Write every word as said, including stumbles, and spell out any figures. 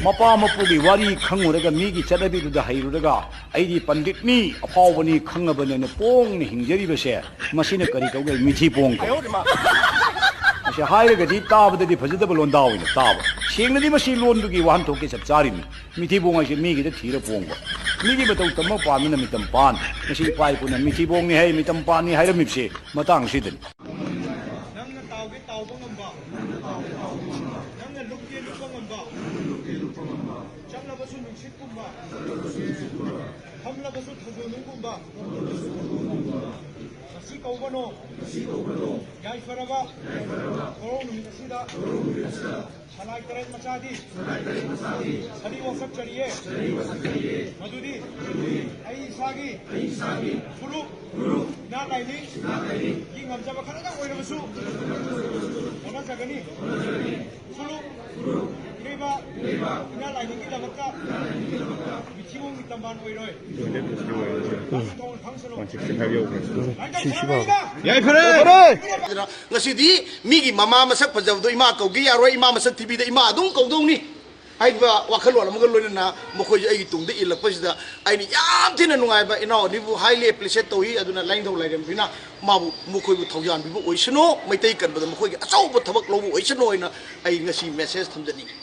ꯃꯄꯥ ꯃꯄꯨꯒꯤ ꯋꯥꯔꯤ ꯈꯪꯉꯨꯔꯒ, ꯃꯤꯒꯤ ꯆꯠꯅꯕꯤꯗꯨꯗ ꯍꯩꯔꯨꯔꯒ, "ꯑꯩꯗꯤ ꯄꯟꯗꯤꯠꯅꯤ, ꯑꯐꯥꯎꯕꯅꯤ" ꯈꯪꯉꯕꯅꯦꯅ ꯄꯣꯡꯅ ꯍꯤꯡꯖꯔꯤꯕꯁꯦ, ꯃꯁꯤꯅ ꯀꯔꯤ ꯀꯧꯒꯦ? ꯃꯤꯊꯤ ꯄꯣꯡ ꯀꯧ꯫ ꯃꯁꯤ ꯍꯥꯏꯔꯒꯗꯤ ꯇꯥꯕꯗꯗꯤ ꯐꯖꯗꯕ ꯂꯣꯟꯗꯥ ꯑꯣꯏꯅ ꯇꯥꯕ꯫ ꯁꯦꯡꯅꯗꯤ ꯃꯁꯤ ꯂꯣꯟꯗꯨꯒꯤ ꯋꯥꯍꯟꯊꯣꯛꯀꯤ ꯆꯞ ꯆꯥꯔꯤꯅꯤ꯫ ꯃꯤꯊꯤ ꯄꯣꯡ ꯍꯥꯏꯁꯦ ꯃꯤꯒꯤꯗ ꯊꯤꯔ ꯄꯣꯡꯕ꯫ ꯃꯤꯒꯤ ꯃꯇꯧ ꯇꯝꯕ ꯄꯥꯟꯕꯅ ꯃꯤꯇꯝ ꯄꯥꯟ꯫ ꯃꯁꯤ ꯏꯄꯥ ꯏꯄꯨꯅ ꯃꯤꯊꯤ ꯄꯣꯡꯅꯤ ꯍꯥꯏ, ꯃꯤꯇꯝ ꯄꯥꯟꯅꯤ ꯍꯥꯏꯔꯝꯃꯤꯕꯁꯦ ꯃꯇꯥꯡꯁꯤꯗꯅꯤ꯫ ꯅꯪꯅ ꯇꯥꯎꯒꯦ ꯇꯥꯎꯕ ꯉꯝꯕ, ꯅꯪꯅ ꯂꯨꯞꯀꯦ ꯂꯨꯞꯄ ꯉꯝꯕ, ꯆꯠꯂꯕꯁꯨ ꯅꯨꯡꯁꯤꯠꯀꯨꯝꯕ, ꯐꯝꯂꯕꯁꯨ ꯊꯧꯖꯣꯟꯅꯨꯡꯒꯨꯝꯕ, ꯉꯁꯤ ꯀꯧꯕꯅꯣ, ꯌꯥꯏꯐꯔꯕ ꯀꯧꯔꯧ ꯅꯨꯃꯤꯠ ꯑꯁꯤꯗ ꯁꯂꯥꯏ ꯇꯔꯦꯠ ꯃꯆꯥꯗꯤ ꯁꯔꯤ ꯋꯥꯁꯛꯆꯔꯤꯌꯦ꯫ ꯃꯗꯨꯗꯤ ꯑꯩ ꯏꯁꯥꯒꯤ ꯐꯨꯔꯨꯞ, ꯏꯅꯥꯠ ꯂꯥꯏꯅꯤꯡꯒꯤ ꯉꯝꯖꯕ ꯈꯔꯗꯪ ꯑꯣꯏꯔꯕꯁꯨ ꯍꯣꯠꯅꯖꯒꯅꯤ꯫ ꯐꯨꯔꯨꯞ, ꯏꯔꯩꯕꯥꯛ, ꯏꯅꯥꯠ ꯂꯥꯏꯅꯤꯡꯒꯤꯗꯃꯛꯇ ꯃꯤꯊꯤꯕꯣꯡꯒꯤ ꯇꯝꯕꯥꯟ ꯑꯣꯏꯔꯣꯏ꯫ ꯎꯝ꯫ ꯁꯤ, ꯁꯤ ꯐꯥꯎ꯫ ꯌꯥꯏꯐꯔꯦ! ꯑꯗꯨꯅ ꯉꯁꯤꯗꯤ ꯃꯤꯒꯤ ꯃꯃꯥ ꯃꯁꯛ ꯐꯖꯕꯗꯣ ꯏꯃꯥ ꯀꯧꯒꯦ ꯌꯥꯔꯣꯏ, ꯏꯃꯥ ꯃꯁꯛ ꯊꯤꯕꯤꯗ ꯏꯃꯥ ꯑꯗꯨꯝ ꯀꯧꯗꯧꯅꯤ ꯍꯥꯏꯕ ꯋꯥꯈꯜꯂꯣꯟ ꯑꯃꯒ ꯂꯣꯏꯅꯅ ꯃꯈꯣꯏꯁꯨ ꯑꯩꯒꯤ ꯇꯨꯡꯗ ꯏꯜꯂꯛꯄꯁꯤꯗ ꯑꯩꯅ ꯌꯥꯝ ꯊꯤꯅ ꯅꯨꯡꯉꯥꯏꯕ, ꯏꯅꯥꯎ ꯑꯅꯤꯕꯨ highly appreciate ꯇꯧꯏ꯫ ꯑꯗꯨꯅ ꯂꯥꯏꯅꯤꯡꯊꯧ ꯂꯥꯏꯔꯦꯝꯕꯤꯅ ꯃꯥꯕꯨ, ꯃꯈꯣꯏꯕꯨ ꯊꯧꯖꯥꯟꯕꯤꯕ ꯑꯣꯏꯁꯅꯨ, ꯃꯩꯇꯩ ꯀꯟꯕꯗ ꯃꯈꯣꯏꯒꯤ ꯑꯆꯧꯕ ꯊꯕꯛ ꯂꯧꯕ ꯑꯣꯏꯁꯅꯨ ꯍꯥꯏꯅ ꯑꯩ ꯉꯁꯤ message ꯊꯝꯖꯅꯤꯡꯏ꯫